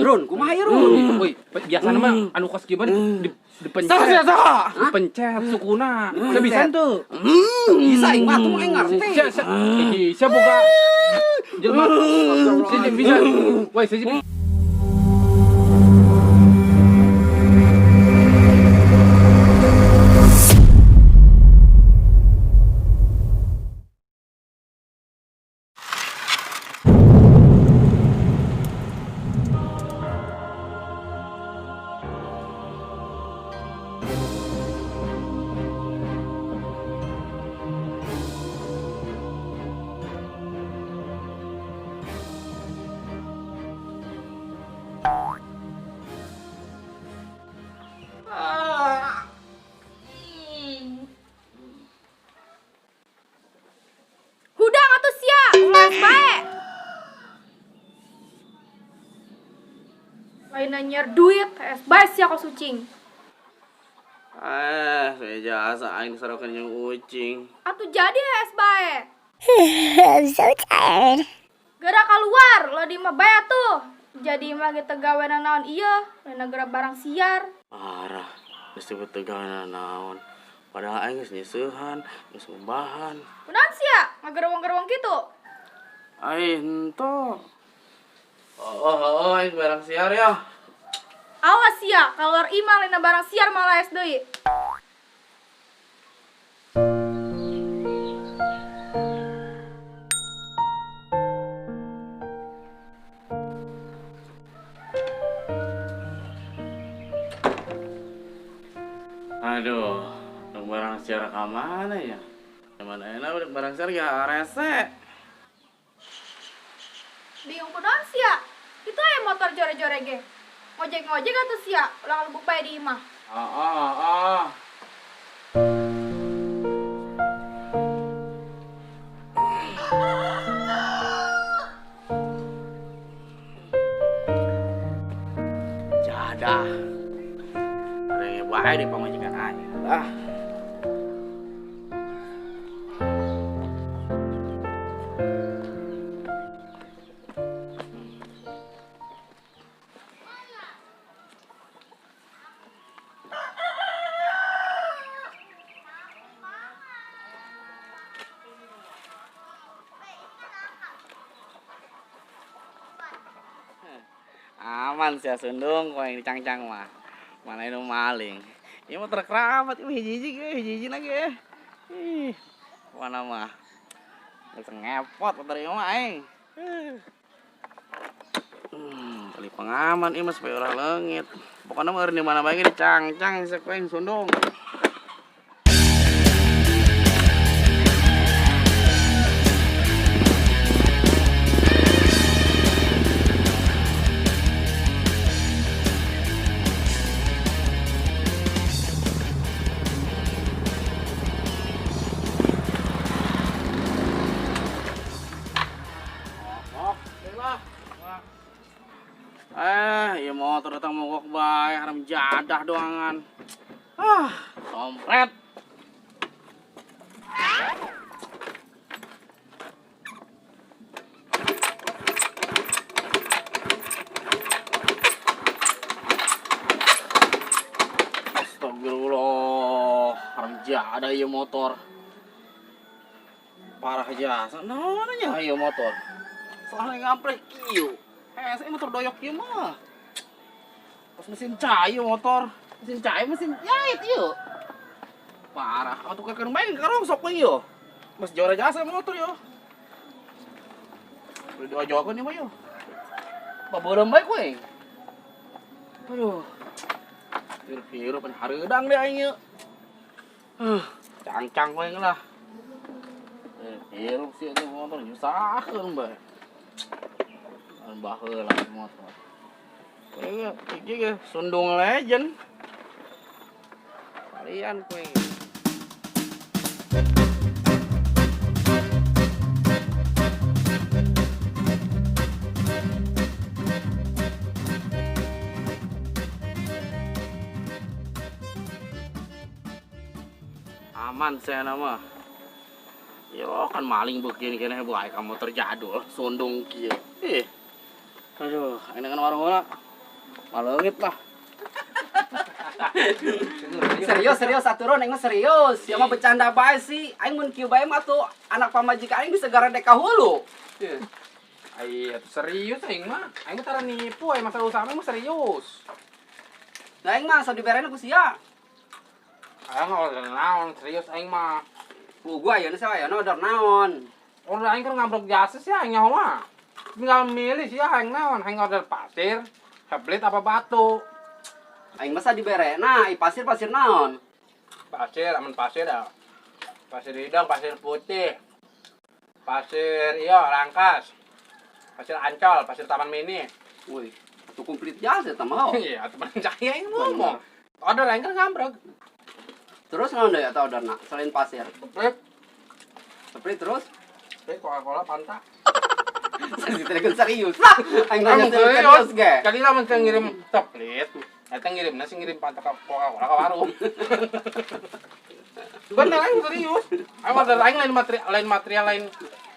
Run, kumaha ieu Run? Woi, biasana mah anu kos kieu mah dipencet. Saha saha? Dipencet sukuna. Teu bisa tuh. Bisa aing mah atuh aing ngarti. Sia sia ih, sia boga jelema. Sia bisa. Woi, sia Hudang atuh sia, ngeus bae. Lain nyiar duit, es bae sia kos ucing. Eh, saya jasa aing disarokeun jeung ucing. Atuh jadi es bae. I'm so tired. Gerak keluar, lo di mah bae atuh. Jadi mah ge teu gawe naon ieu, lain geura barang siar. Parah, geus teu tegawean naon. Padahal aing geus nyeusehan, geus ngumbahan. Kunaon sia ngagereweng-gereweng kitu? Aing henteu. Oh, aing barang siar ya. Awas sia, keluar imah lain barang siar malah es deui. Aduh, dong barang siar ka mana ya? Mana enak udah barang siar ya rese. Bingung kunaon sia? Itu aya motor jore-jore ge. Ngojek-ngojek atuh sia, ulah ngalebuk bae di imah. Ah. Jadah. Ada yang bae di pamajikan aing. Ah. Aman sih sundung kau yang dicangcang mah. Mana itu maling. Ini motor keramat, ini hiji-hiji ge, hiji-hiji lagi ya. Ih, mana mah. Bisa ngepot motor ini mah aing. Beli pengaman ini mah supaya orang leungit. Pokoknya mah di mana bae ge dicangcang sek aing sundung. Iya motor datang mogok bae, haram jadah doangan. Ah, sompret. Astagfirullah, haram jadah ieu motor. Parah jasa, naon nya ieu motor. Soalnya ngampreh kieu. Saya motor doyok ieu mah. Pas mesin cair motor, mesin cair mesin jahit ieu. Parah, atuh keur main karongsok we ieu. Mas juara jasa motor yo. Udah diojokeun ieu mah yo. Babeureum bae kowe. Aduh. Hirup-hirup pan hareudang deh aing ieu. Cangcang kowe lah. Hirup sih itu motor nyusahkeun bae. Baheula motor. Kowe iki ge sundung legend. Kalian kowe. Aman saya nama. Yo kan maling begini kene bae ka motor jadul, sundung kieu. Ih. Aduh, ini kan warung heula. Maleungit lah. Serius serius atuh Ron, aing mah serius. Sia mah bercanda bae sih. Aing mun kieu bae mah tuh anak pamajikan aing bisa garedek ka hulu. Ai atuh serius aing mah. Aing mah tara nipu, aing masalah usaha aing mah serius. Nah aing mah asa diberena ku sia. Aing order naon serius aing mah. Ku gua ayeuna sia ayeuna order naon. Order aing kan ngambrok jasa sih aing nyaho mah. Tinggal milih sih aing naon, aing order pasir, tablet apa batu. Aing mah sa diberena, i pasir-pasir naon. Pasir, aman pasir ya. Pasir hidung, pasir putih. Pasir iya Rangkas. Pasir Ancol, pasir Taman Mini. Woi, atuh komplit jasa eta mah. Iya, atuh percaya aing ngomong. Order aing kan ngambrok. Terus naon deui eta orderna selain pasir? Sprite. Sprite terus? Sprite, Coca-Cola, Fanta. Serius serius lah. Aing nanya serius ge. Kali lah mun ngirim Sprite, eta ngirim nasi ngirim Fanta ka Coca-Cola ka warung. Bener aing serius. Aing order aing lain material lain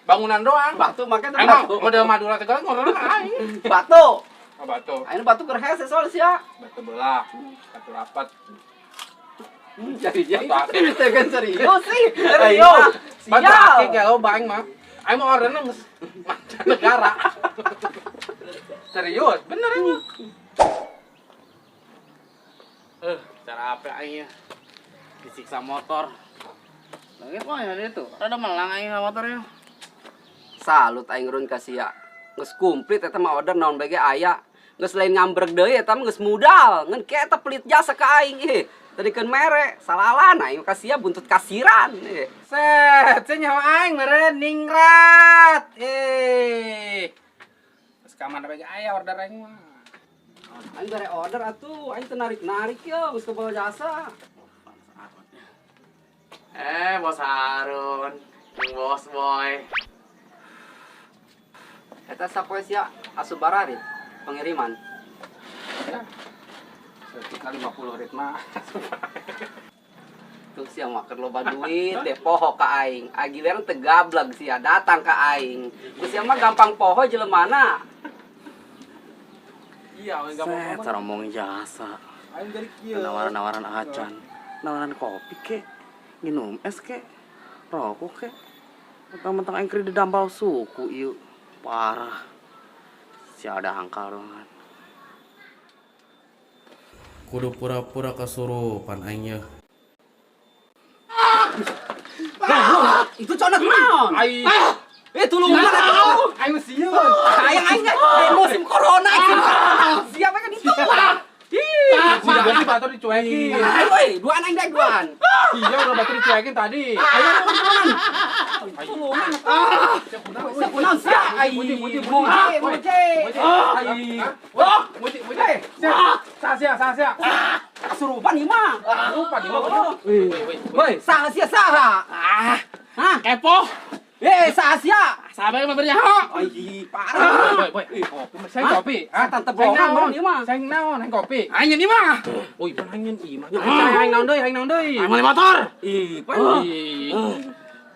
bangunan doang. Batu make teh Aing batu. model Madura segala ngorder aing. Batu. Oh, batu. Aing batu keur hese soal sia. Batu belah, batu rapat. Jadi jadi Batu akik. kan serius sih. Serius. Batu Sial. akik ya loba aing mah. Aing mah orderna geus mancanegara. Serius, bener aing mah. Cara apa aing ya? Disiksa motor. Lagi kok ya itu. Rada melang aing sama motornya. Salut aing run ka sia. Geus komplit eta mah order naon bae ge aya. Geus lain ngambrek deui eta mah geus mudal. Ngan ke eta pelit jasa ka aing ih. Tadi keun mere, salalan aing ka sia buntut kasiran ih. Set, saya nyawa aing meureun ningrat. Eh. Geus ka mana bae ge aya order aing mah. Aing bare order atuh, aing teu narik-narik ye geus kebawa jasa. Bos Harun, yang bos boy. Eta sapoe sia asup bararit pengiriman. Sekitar 50 rit mah. Tuh sia mah keur loba duit deh poho ka aing. Agileran teu gableg sia datang ka aing. Ku sia mah gampang poho jelemana. Iya, aing gampang Set, poho. cara ngomongin jasa. Aing dari kieu. Nawaran-nawaran acan. Nawaran kopi ke, minum es ke, rokok ke. Mentang-mentang aing keur didampal suku ieu. Parah. Si ada angka doangan. Kudu pura-pura kesurupan aing ye. Itu conot naon? Aing. Eh tulungan atuh. Aing sieun. Aing aing aing musim corona aing. Siapa kan itu? Ih, si batu dicuekin. Ayo euy, duaan aing dek duaan. Iya, udah batu dicuekin tadi. Ayo tulungan. Tulungan atuh. Sia kunaon sia? Ai. Muji, muji, muji, muji. Ai. Wah, muji, muji. Sia, sia, sia, sia. Kesurupan ieu mah. Lupa di mana? Woi, woi. Woi, saha sia saha? Ah. Hah? Kepo. Eh, saha sia? Sampai mah bernyaho. Ai, parah. Woi, woi. Saya kopi. Ah, tante bohongan meureun ieu mah. Saya naon, aing kopi. Aing ini mah. Woi, pan aing ieu mah. Aing naon deui, aing naon deui. Aing meuli motor. Ih, pan. Ih.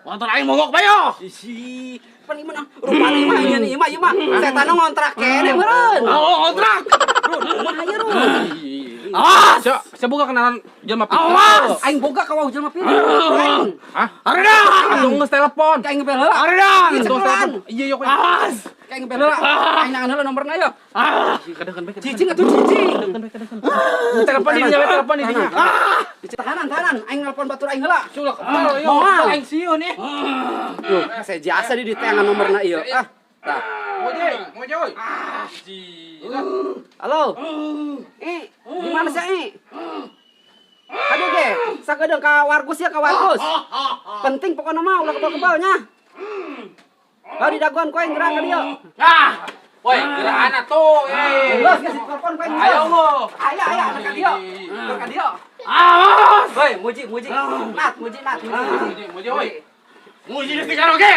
Motor aing mogok bae yo. Isi, pan ieu mah rupana ieu mah ieu mah ieu mah. Setan ngontrak kene meureun. Oh, kontrak. Run, kumaha ieu Run? Awas. Sia, sia boga kenalan jelema pinter. Awas. Aing boga ka wau jelema pinter. Aing. Hah? Aredan. Atuh geus telepon. Kayak ngebel heula. Aredan. Ih, Atuh cekelan. telepon. Iya, iya, Awas. Kayak ngebel heula. Aing nangan heula nomorna yo. Ah. Kadang-kadang bae. Cicing atuh cicing. Telepon di dinya, telepon di dinya. Tahanan, tahanan. Aing nelpon batur aing heula. Sulah kepal yo. Moal. Aing sieun ih. Tuh, saya jasa di ditengan nomorna ieu. Ah. Tah. Moje, moje oi. Gila. Halo. Eh, di mana sih, eh? Aduh ge, sakedeung ka Wargus ya ka Wargus. Penting pokoknya mah ulah kebal-kebalnya. Baru di daguan ku aing gerak ka dieu. Ah. Woi, gerakan atuh, eh. Geus geus telepon ku aing. Ayo lo. Aya aya ka dieu. Ka dieu. Awas. Woi, muji muji. Nat, muji nat, muji. Muji, muji oi. Muji di karaoke.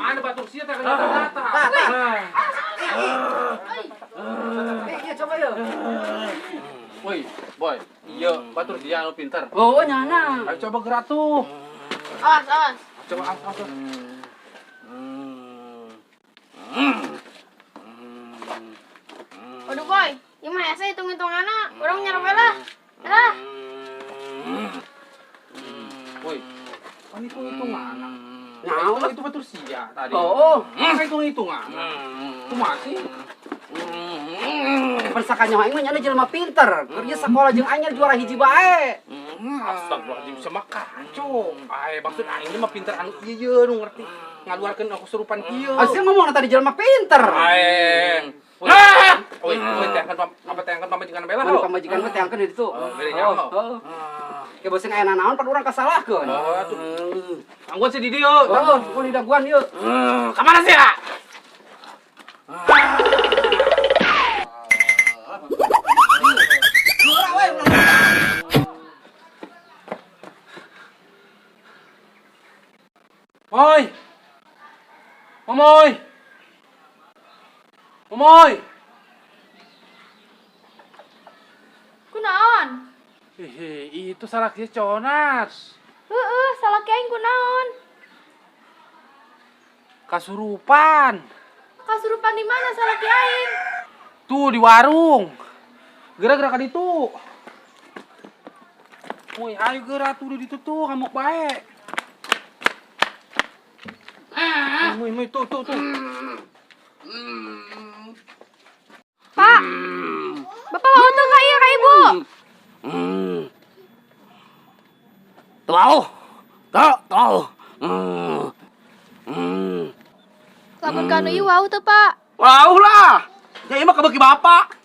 Mana batuk sia teh kena data. Tah, tah. Eh, iya coba yuk. Woi, boy. Iya, batur dia anu pinter. Oh, nyana. Ayo coba gerak tuh. Awas, awas. Coba awas. Waduh boy, ieu mah hese hitung-hitunganna. Urang nyerah we lah. Dah. Woi, kan hitung-hitungan. Nyawa. Itu betul sia tadi. Oh, Kan hitung-hitungan. Kumaha sih? Persakannya aing mah nyana jelema pinter. Kerja sekolah jeung aing juara hiji bae. Astagfirullahaladzim, sama kacau. Ay, maksud aing mah pinter anu ieu ye nu ngerti ngaluarkeun aku kesurupan kieu. Asli ngomong tadi jelema pinter. Ay. Ah! Woi, woi teangkeun apa teangkeun pamajikan bela Mun ho. pamajikan mah teangkeun di ditu. Oh, bere nyaho. Oh. Ke bosing aya nanaon pan urang kasalahkeun. Oh, atuh. Tangguan si Didi yo. Oh, gua didaguan yeuh. Kemana sih, Kak? Moy. Momoy. Momoy. Kunaon? Ih, itu salah dia conas. Heeh, salah aing kunaon? Kasurupan. Kasurupan di mana salah aing? Tuh di warung. Geura-geura ka ditu. Woi, ayo geura tuh di ditu tuh ngamuk bae. Woi, woi, tuh, tuh, tuh. Pak. Bapak mau tuh ka ieu ka ibu? Tahu. Tahu, tahu. Lamun kanu ieu wau teu, Pak? Wau lah. Ya emang kebeki bapak.